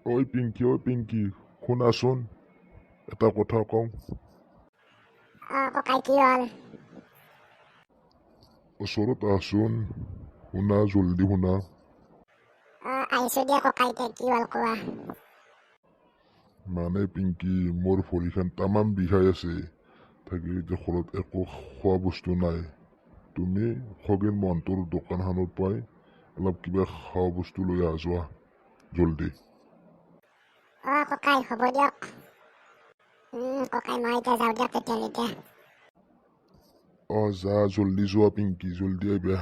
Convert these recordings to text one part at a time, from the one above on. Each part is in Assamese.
ঐ পিংকি, ঐ পিংকি, শুনাচোন, এটা কথা কওঁ। অঁ ককাই, কি হ'ল? ওচৰত আহচোন, শুনা, জল্দি শুনা। অঁ, আহিছোঁ দিয়া ককাই, এতিয়া কি হ'ল কোৱা। মানে পিংকি, মোৰ ভৰিখন তামাম বিষাই আছে। থাকি এতিয়া ঘৰত একো খোৱা বস্তু নাই। তুমি খগেন মহন্তৰ দোকানখনত পাই অলপ কিবা খোৱা বস্তু লৈ আহা, যোৱা জল্দি। অঁ ককাই, হ'ব দিয়ক। ককাই, মই এতিয়া যাওঁ দিয়ক তেতিয়াহ'লে এতিয়া। অঁ, যা, জল্দি যোৱা পিংকি, জল্দি আহিবা।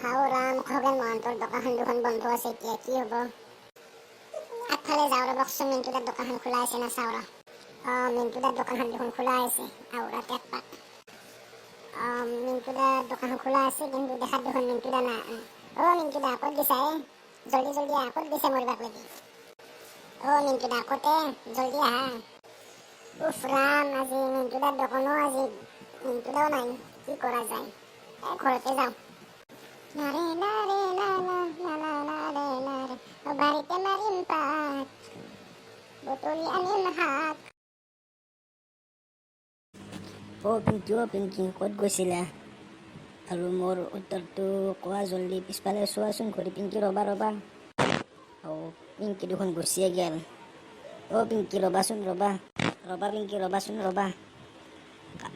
আও ৰাম, খগেন মহন্তৰ দোকানখন দেখোন বন্ধ আছে, এতিয়া কি হ'ব? আগফালে যাওঁ ৰ'বকচোন, মিণ্টুদাৰ দোকানখন খোলা আছে না চাওঁ ৰ। অঁ, মিণ্টুদাৰ দোকানখন দেখোন খোলা আছে। আউৰাতে একপাক। অঁ, মিণ্টুদাৰ দোকানখন খোলা আছে, কিন্তু দেখাত দেখোন মিণ্টুদা নাই। অ' মিণ্টুদা, ক'ত গৈছা এ? জল্দি জল্দি আহা, ক'ত গৈছা মৰিবাক লাগি? অ' মিণ্টুদা, ক'তে? জল্দি আহা। উফ ৰাম, আজি মিণ্টুদাৰ দোকানো, আজি মিণ্টুদাও নাই, কি কৰা যায়? এই ঘৰতে যাওঁ। নাৰে নাৰে না না না না নাৰে নাৰে, অ বাৰীতে মাৰিম পাত, বুটলি আনিম শাক। অ' পিংকি, অ' পিংকি, ক'ত গৈছিলা? আৰু মোৰ উত্তৰটো কোৱা জল্দি। পিছফালে চোৱাচোন ঘূৰি। পিংকি, ৰ'বা, ৰ'বা। অ' পিংকি দেখোন গুচিয়ে গ'ল। অ' পিংকি, ৰ'বাচোন, ৰ'বা, ৰ'বা। পিংকি, ৰ'বাচোন, ৰ'বা।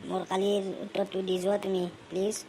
মোৰ কালিৰ উত্তৰটো দি যোৱা তুমি, প্লিজ।